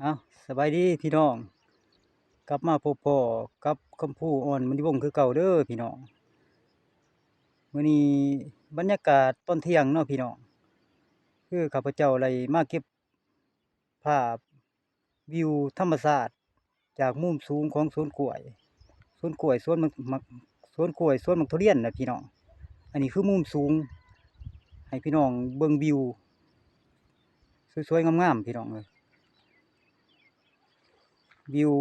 ເອົາ ສະບາຍດີພີ່ນ້ອງ, ກັບມາພົບພໍ້ກັບຄຳພູ ອອນມະນີວົງ ຄືເກົ່າເດີພີ່ນ້ອງ. ມື້ນີ້ບັນຍາກາດຕອນທ່ຽງເນາະພີ່ນ້ອງ, ຄືຂ້າພະເຈົ້າໄດ້ມາເກັບພາບວິວທຳມະຊາດ ຈາກມຸມສູງຂອງສວນກ້ວຍ, ສວນກ້ວຍ ສວນໝາກ ໝາກ ສວນກ້ວຍ ສວນໝາກທຸລຽນນະພີ່ນ້ອງ. ອັນນີ້ຄືມຸມສູງ ໃຫ້ພີ່ນ້ອງເບິ່ງວິວສວຍໆງາມໆ ພີ່ນ້ອງເອີຍ, ວິວ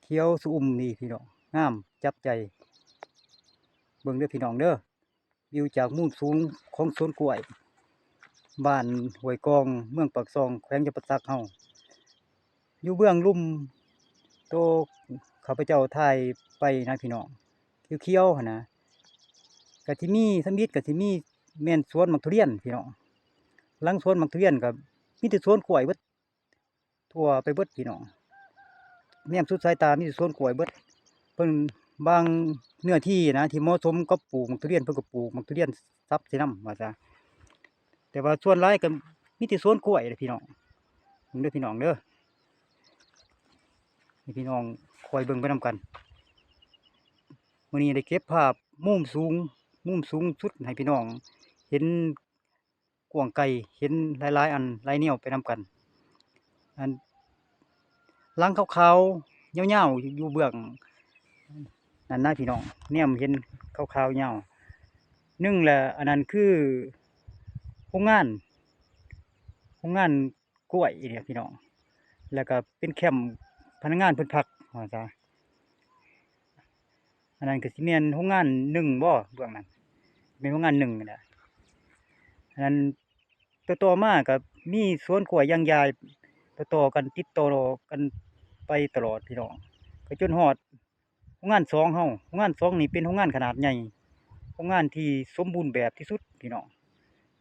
ຂຽວຊະອຸ່ມດີພີ່ນ້ອງ, ງາມຈັບໃຈ. ເບິ່ງເດີພີ່ນ້ອງເດີ. ວິວຈາກມຸມສູງຂອງສວນກ້ວຍ ບ້ານຫ້ວຍກອງ ເມືອງປາກຊ່ອງ ແຂວງຈຳປາສັກເຮົາ. ຢູ່ເບື້ອງລຸ່ມໂຕຂ້າພະເຈົ້າຖ່າຍໄປນະພີ່ນ້ອງ, ຂຽວໆຫັ້ນນະ, ກະຊິມີ ທຳອິດກະຊິມີແມ່ນສວນໝາກທຸລຽນພີ່ນ້ອງ. ຫຼັງສວນໝາກທຸລຽນກະມີແຕ່ສວນກ້ວຍເບິດ ທົ່ວໄປເບິດພີ່ນ້ອງ, ແນມສຸດສາຍຕາມີແຕ່ສວນກ້ວຍເບິດ. ເພິ່ນບາງເນື້ອທີ່ນະ ທີ່ເໝາະສົມກັບປູກໝາກທຸລຽນ ເພິ່ນກໍປູກໝາກທຸລຽນສັບໃສ່ນຳວ່າຊະ, ແຕ່ວ່າສ່ວນຫຼາຍກໍມີແຕ່ສວນກ້ວຍເດ້ພີ່ນ້ອງ. ເບິ່ງເດີພີ່ນ້ອງເດີ, ໃຫ້ພີ່ນ້ອງຄອຍເບິ່ງໄປນຳກັນ. ມື້ນີ້ໄດ້ເກັບພາບມຸມສູງ ມຸມສູງສຸດໃຫ້ພີ່ນ້ອງເຫັນ ກວ້າງໄກ ເຫັນຫຼາຍໆອັນຫຼາຍແນວໄປນຳກັນ. ອັນຫຼັງຂາວໆຍາວໆຢູ່ເບື້ອງນັ້ນນະພີ່ນ້ອງ, ແນມເຫັນຂາວໆຍາວໜຶ່ງລະ, ອັນນັ້ນຄືໂຮງງານ ໂຮງງານ ກ້ວຍນີ້ແຫຼະພີ່ນ້ອງ, ແລ້ວກໍເປັນແຄ້ມພະນັກງານເພິ່ນພັກວ່າຊະ. ອັນນັ້ນກໍຊິແມ່ນໂຮງງານໜຶ່ງບໍ ເບື້ອງນັ້ນ ແມ່ນໂຮງງານໜຶ່ງນີ້ແຫຼະ. ອັນນັ້ນຕໍ່ໆມາກໍມີສວນກ້ວຍຢາງຢາຍຕໍ່ໆກັນ ຕິດຕໍ່ກັນໄປຕະຫຼອດພີ່ນ້ອງ, ກໍຈົນຮອດໂຮງງານສອງເຮົາ. ໂຮງງານສອງນີ້ເປັນໂຮງງານຂະໜາດໃຫຍ່ ໂຮງງານທີ່ສົມບູນແບບທີ່ສຸດພີ່ນ້ອງ,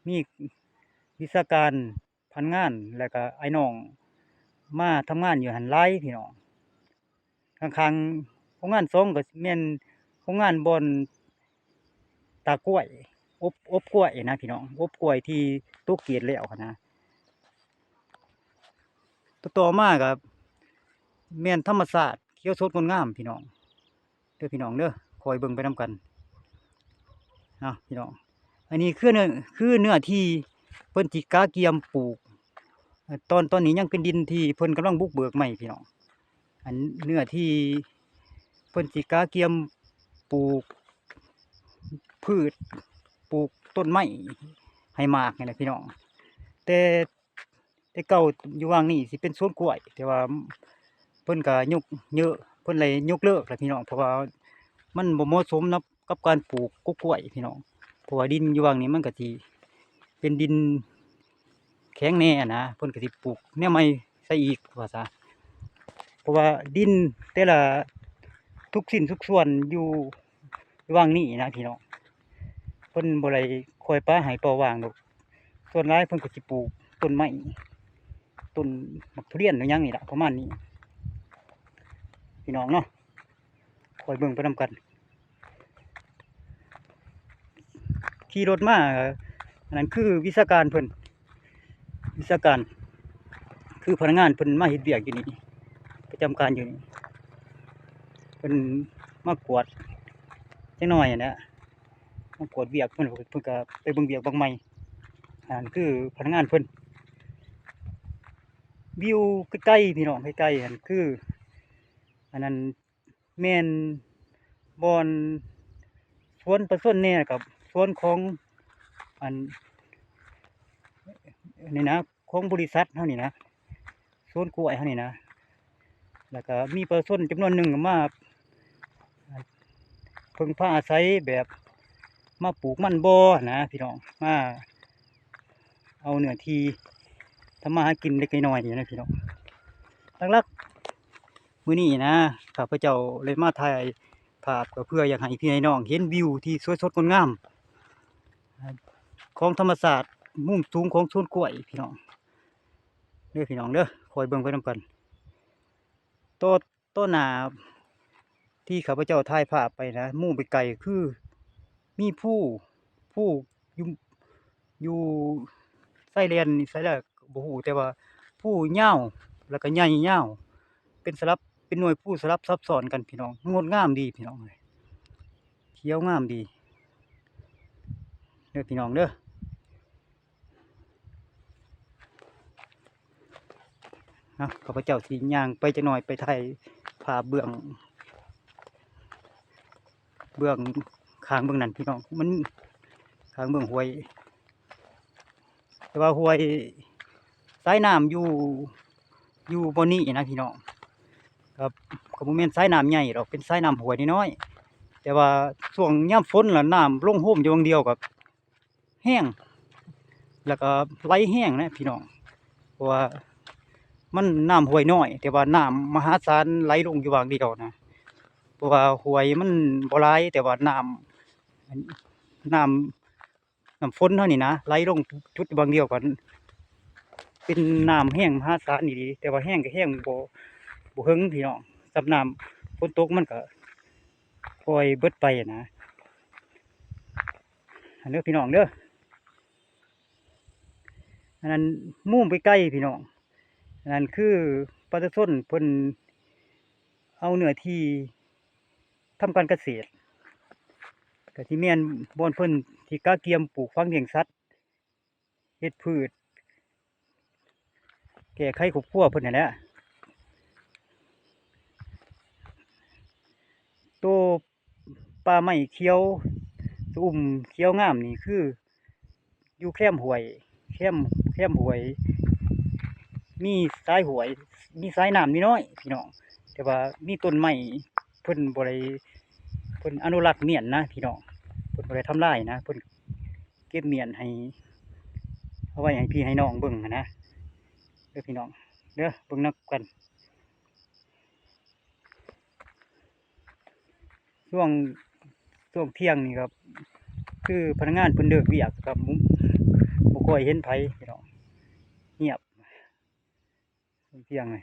ມີວິຊາການ ພັນງານ ແລ້ວກະອ້າຍນ້ອງມາທຳງານຢູ່ຫັ້ນຫຼາຍພີ່ນ້ອງ. ຂ້າງໆໂຮງງານສອງກໍຊິແມ່ນໂຮງງານບ່ອນຕາກກ້ວຍ ອົບ ອົບກ້ວຍນະພີ່ນ້ອງ, ອົບກ້ວຍທີ່ຕົກກຽດແລ້ວຫັ້ນນະ. ຕໍ່ໆມາກໍແມ່ນທຳມະຊາດຂຽວສົດງົດງາມພີ່ນ້ອງ. ເດີພີ່ນ້ອງເດີ, ຄອຍເບິ່ງໄປນຳກັນເນາະພີ່ນ້ອງ. ອັນນີ້ຄືເນື້ອ ຄືເນື້ອທີ່ເພິ່ນຊິກະກຽມປູກ, ຕອນ ຕອນນີ້ຍັງເປັນດິນທີ່ເພິ່ນກຳລັງບຸກເບີກໃໝ່ພີ່ນ້ອງ. ອັນເນື້ອທີ່ເພິ່ນຊິກະກຽມປູກພືດ ປູກຕົ້ນໄມ້ໃຫ້ໝາກນີ້ແຫຼະພີ່ນ້ອງ. ແຕ່ ແຕ່ເກົ່າຢູ່ຫວ່າງນີ້ຊິເປັນສວນກ້ວຍ, ແຕ່ວ່າເພິ່ນກະຍົກເຍາະ ເພິ່ນໄດ້ຍົກເລີກແລ້ວພີ່ນ້ອງ, ເພາະວ່າມັນບໍ່ເໝາະສົມນຳກັບການປູກກົກກ້ວຍພີ່ນ້ອງ. ເພາະວ່າດິນຢູ່ຫວ່າງນີ້ມັນກະຊິເປັນດິນແຂງແດ່ນະ, ເພິ່ນກະຊິປູກແນວໃໝ່ໃສ່ອີກວ່າຊະ. ເພາະວ່າດິນແຕ່ລະທຸກຊິ້ນທຸກສ່ວນຢູ່ ຫວ່າງນີ້ນະພີ່ນ້ອງ, ເພິ່ນບໍ່ໄດ້ຄ່ອຍປະໃຫ້ເປົ່າຫວ່າງດອກ. ສ່ວນຫຼາຍເພິ່ນກໍຊິປູກຕົ້ນໄມ້ ຕົ້ນໝາກທຸລຽນ ຫຼືຫຍັງນີ້ລະ ປະມານນີ້ພີ່ນ້ອງເນາະ. ຄອຍເບິ່ງໄປນຳກັນ. ຂີ່ລົດມາ ອັນນັ້ນຄືວິຊາການເພິ່ນ ວິຊາການ ຄືພະນັກງານເພິ່ນມາເຮັດວຽກຢູ່ນີ້ ປະຈຳການຢູ່ນີ້, ເພິ່ນມາກວດຈັກໜ້ອຍຫັ້ນແຫຼະ, ມາກວດວຽກເພິ່ນ ເພິ່ນກໍໄປເບິ່ງວຽກບັກໃໝ່. ອັນນັ້ນຄືພະນັກງານເພິ່ນ. ວິວໄກໆ ພີ່ນ້ອງ ໄກໆ ຫັ້ນຄື ອັນນັ້ນ ແມ່ນບ່ອນສວນປະຊາຊົນແດ່ ກັບສວນຂອງອັນ ອັນນີ້ນະ ຂອງບໍລິສັດເຮົານີ້ນະ ສວນກ້ວຍເຮົານີ້ນະ. ແລ້ວກະມີປະຊາຊົນຈຳນວນໜຶ່ງມາເພິ່ງພາອາໄສ ແບບມາປູກມັນບໍ່ນະພີ່ນ້ອງ, ມາ ເອົາເນື້ອທີ່ທຳມາຫາກິນເລັກໆນ້ອຍໆນີ້ນະພີ່ນ້ອງ. ຫຼັກໆມື້ນີ້ນະ ຂ້າພະເຈົ້າເລີຍມາຖ່າຍພາບ ກໍເພື່ອຢາກໃຫ້ພີ່ໃຫ້ນ້ອງເຫັນວິວທີ່ສວຍສົດງົດງາມຂອງທຳມະຊາດ ມຸມສູງຂອງສວນກ້ວຍພີ່ນ້ອງເດີ, ພີ່ນ້ອງເດີ ຄອຍເບິ່ງໄປນຳກັນ. ຕໍ່ ຕໍ່ໜ້າທີ່ຂ້າພະເຈົ້າຖ່າຍພາບໄປນະ ມຸມໄປໄກ ຄືມີພູ ພູຢູ່ ຢູ່ຊາຍແດນນີ້ ຊາຍແດນບໍ່ຮູ້ ແຕ່ວ່າ ພູຍາວ ແລ້ວກໍໃຫຍ່ຍາວ ເປັນສະຫຼັບ ເປັນໜ່ວຍພູສະຫຼັບຊັບຊ້ອນກັນພີ່ນ້ອງ ງດງາມດີພີ່ນ້ອງເອີຍ ຂຽວງາມດີເດີພີ່ນ້ອງເດີ. ເນາະ ຂ້າພະເຈົ້າຊິຍ່າງໄປຈັກໜ່ອຍ ໄປຖ່າຍພາບເບື້ອງ ເບື້ອງຂ້າງເບື້ອງນັ້ນພີ່ນ້ອງ ມັນຂ້າງເບື້ອງຫ້ວຍ ແຕ່ວ່າຫ້ວຍ ສາຍນ້ຳຢູ່ ຢູ່ບ່ອນນີ້ນະພີ່ນ້ອງ ກໍ ກໍບໍ່ແມ່ນສາຍນ້ຳໃຫຍ່ດອກ ເປັນສາຍນ້ຳຫ້ວຍນ້ອຍໆ ແຕ່ວ່າຊ່ວງຍາມຝົນລະນ້ຳລົງໂຮມຢູ່ຫວ່າງດຽວ ກໍ ແຮງ ແລ້ວກໍໄຫຼແຮງນະພີ່ນ້ອງ ເພາະວ່າມັນນ້ຳຫ້ວຍນ້ອຍ ແຕ່ວ່ານ້ຳມະຫາສານໄຫຼລົງຢູ່ຫວ່າງດຽວນະ ເພາະວ່າຫ້ວຍມັນບໍ່ຫຼາຍ ແຕ່ວ່ານ້ຳ ນ້ຳ ນ້ຳຝົນເຮົານີ້ນະ ໄຫຼລົງຈຸດຫວ່າງດຽວກັນ ເປັນນ້ຳແຮງມະຫາສານອີ່ຫຼີ ແຕ່ວ່າແຮງກໍແຮງບໍ່ ບໍ່ເຖິງພີ່ນ້ອງ ສ່ຳນ້ຳຝົນຕົກມັນກໍຄ່ອຍເບິດໄປນະ. ອັນເດີພີ່ນ້ອງເດີ ອັນນັ້ນມຸມໄປໄກພີ່ນ້ອງ ອັນນັ້ນຄືປະຊາຊົນເພິ່ນເອົາເນື້ອທີ່ທຳການກະເສດ ກະຊິແມ່ນບ່ອນເພິ່ນທີ່ກະກຽມປູກຝັງລ້ຽງສັດ ເຮັດພືດ ແກ້ໄຂຄອບຄົວເພິ່ນຫັ້ນແຫຼະ. ໂຕປ່າໄມ້ຂຽວຊະອຸ່ມຂຽວງາມນີ້ ຄືຢູ່ແຄມຫ້ວຍ ແຄມ ແຄມຫ້ວຍ ມີສາຍຫ້ວຍ ມີສາຍນ້ຳນ້ອຍໆ ພີ່ນ້ອງ ແຕ່ວ່າມີຕົ້ນໄມ້ ເພິ່ນບໍ່ໄດ້ ເພິ່ນອະນຸລັກມ້ຽນນະພີ່ນ້ອງ ເພິ່ນບໍ່ໄດ້ທຳລາຍນະ ເພິ່ນເກັບມ້ຽນໃຫ້ ເອົາໄວ້ໃຫ້ພີ່ໃຫ້ນ້ອງເບິ່ງຫັ້ນນະ ເດີພີ່ນ້ອງເດີ ເບິ່ງນຳກັນ. ຊ່ວງ ຊ່ວງທ່ຽງນີ້ກໍຄືພະນັກງານເພິ່ນເລີກວຽກກໍບໍ່ ບໍ່ຄ່ອຍເຫັນໃຜພີ່ນ້ອງ ງຽບ ຊ່ວງທ່ຽງນີ້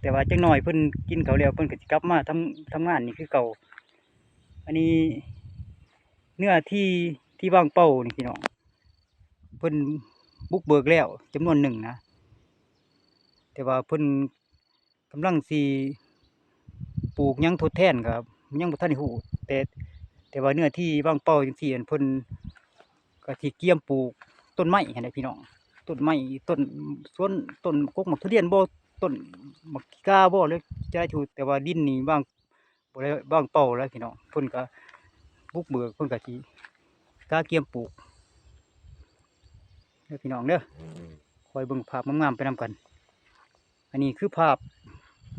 ແຕ່ວ່າຈັກໜ້ອຍເພິ່ນກິນເຂົ້າແລ້ວ ເພິ່ນກໍຊິກັບມາທຳ ທຳງານນີ້ຄືເກົ່າ. ອັນນີ້ເນື້ອທີ່ທີ່ວາງເປົ້ານີ້ພີ່ນ້ອງ ເພິ່ນບຸກເບີກແລ້ວຈຳນວນໜຶ່ງນະ ແຕ່ວ່າເພິ່ນ ກຳລັງຊິປູກຫຍັງທົດແທນກໍຍັງບໍ່ທັນໄດ້ຮູ້ ແຕ່ ແຕ່ວ່າເນື້ອທີ່ວາງເປົ້າຈັ່ງຊີ້ ອັນເພິ່ນກໍຊິກຽມປູກຕົ້ນໄມ້ຫັ້ນແຫຼະພີ່ນ້ອງ ຕົ້ນໄມ້ ຕົ້ນສວນ ຕົ້ນກົກໝາກທຸລຽນບໍ່ ຕົ້ນໝາກກິກາບໍ່ ຫຼືຈະໄດ້ຖືກ ແຕ່ວ່າດິນນີ້ວາງ ບໍ່ໄດ້ວາງເປົ້າແລ້ວພີ່ນ້ອງ ເພິ່ນກໍບຸກເບີກ ເພິ່ນກໍຊິກະກຽມປູກເດີພີ່ນ້ອງເດີ. ຄອຍເບິ່ງພາບງາມໆໄປນຳກັນ. ອັນນີ້ຄືພາບ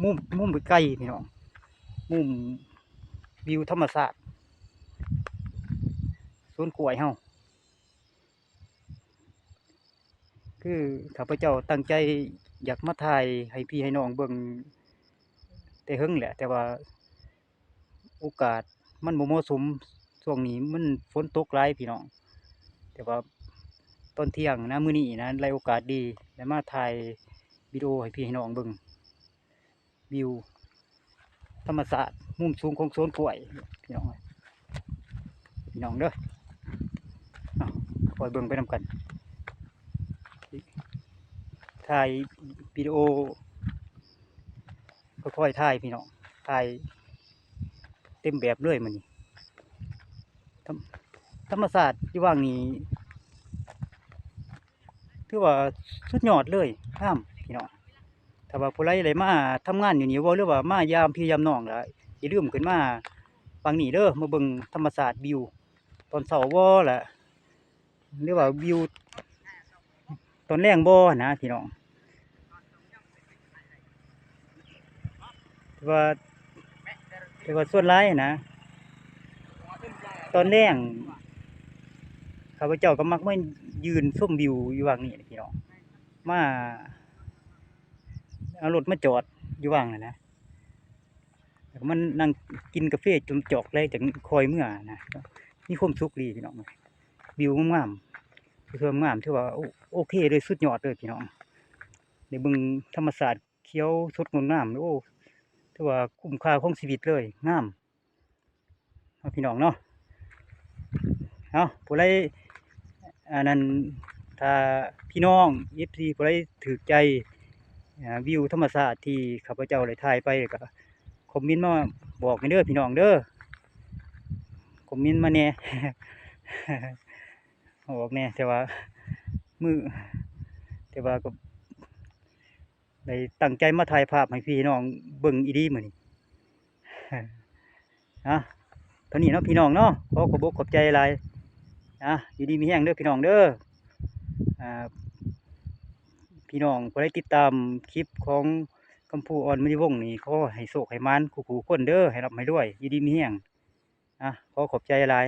ມຸມ ມຸມໄກໆ ພີ່ນ້ອງ ມຸມວິວທຳມະຊາດສວນກ້ວຍເຮົາ. ຄືຂ້າພະເຈົ້າຕັ້ງໃຈຢາກມາຖ່າຍໃຫ້ພີ່ໃຫ້ນ້ອງເບິ່ງແຕ່ເຫິງແຫຼະ ແຕ່ວ່າໂອກາດມັນບໍ່ເໝາະສົມ ຊ່ວງນີ້ມັນຝົນຕົກຫຼາຍພີ່ນ້ອງ ແຕ່ວ່າຕອນທ່ຽງນະ ມື້ນີ້ນະ ໄດ້ໂອກາດດີ ໄດ້ມາຖ່າຍວິດີໂອໃຫ້ພີ່ໃຫ້ນ້ອງເບິ່ງ. ວິວທຳມະຊາດມຸມສູງຂອງສວນກ້ວຍ ພີ່ນ້ອງເອີຍ ພີ່ນ້ອງເດີ ເອົາ ຄອຍເບິ່ງໄປນຳກັນ ຖ່າຍວິດີໂອ ຄ່ອຍໆຖ່າຍພີ່ນ້ອງ ຖ່າຍເຕັມແບບເລີຍມື້ນີ້ ທຳ ທຳມະຊາດຢູ່ຫວ່າງນີ້ ຖືວ່າສຸດຍອດເລີຍ ງາມພີ່ນ້ອງ. ຖ້າວ່າຜູ້ໃດໄດ້ມາທຳງານຢູ່ນີ້ບໍ່ ຫຼືວ່າມາຢາມພີ່ຢາມນ້ອງລະ ຢ່າລືມຂຶ້ນມາຝັ່ງນີ້ເດີ ມາເບິ່ງທຳມະຊາດ ວິວຕອນເຊົ້າບໍ່ລະ ຫຼືວ່າວິວຕອນແລງບໍ່ຫັ້ນນະພີ່ນ້ອງ. ແຕ່ວ່າ ແຕ່ວ່າສ່ວນຫຼາຍນະ ຕອນແລງ ຂ້າພະເຈົ້າກໍມັກມາຢືນຊົມວິວຢູ່ຫວ່າງນີ້ແຫຼະພີ່ນ້ອງ ມາເອົາລົດມາຈອດຢູ່ຫວ່າງນັ້ນນະ ແລ້ວກໍມານັ່ງກິນກາເຟຈົນຈອກແລ້ວ ຈັ່ງຄ່ອຍເມືອນະ ມີຄວາມສຸກດີພີ່ນ້ອງ. ວິວງາມໆ ຄືງາມ ຖືວ່າໂອ ໂອເຄເລີຍ ສຸດຍອດເລີຍພີ່ນ້ອງ ໄດ້ເບິ່ງທຳມະຊາດ ຂຽວສົດງົດງາມ ໂອ້ ຖືວ່າຄຸ້ມຄ່າຂອງຊີວິດເລີຍ ງາມເນາະພີ່ນ້ອງເນາະ. ເອົາ ຜູ້ໃດ ອັນນັ້ນ ຖ້າພີ່ນ້ອງ ເອັຟຊີ ຜູ້ໃດຖືກໃຈ ອ່າ ວິວທຳມະຊາດທີ່ຂ້າພະເຈົ້າໄດ້ຖ່າຍໄປ ກໍຄອມເມັນມາບອກແດ່ເດີພີ່ນ້ອງເດີ ຄອມເມັນມາແດ່ ບອກແດ່ ແຕ່ວ່າມື້ ແຕ່ວ່າກໍໄດ້ຕັ້ງໃຈມາຖ່າຍພາບໃຫ້ພີ່ນ້ອງເບິ່ງອີ່ຫຼີມື້ນີ້. ອ່າ ເທົ່ານີ້ເນາະພີ່ນ້ອງເນາະ ຂໍຂອບອົກຂອບໃຈຫຼາຍ ອ່າ ຢູ່ດີມີແຮງເດີພີ່ນ້ອງເດີ. ອ່າ ພີ່ນ້ອງຜູ້ໃດຕິດຕາມຄລິບຂອງຄຳພູ ອອນມະນີວົງນີ້ ຂໍໃຫ້ໂຊກໃຫ້ໝານຄູ່ໆຄົນເດີ ໃຫ້ຮ່ຳໃຫ້ລວຍ ຢູ່ດີມີແຮງ. ອ່າ ຂໍຂອບໃຈຫຼາຍ.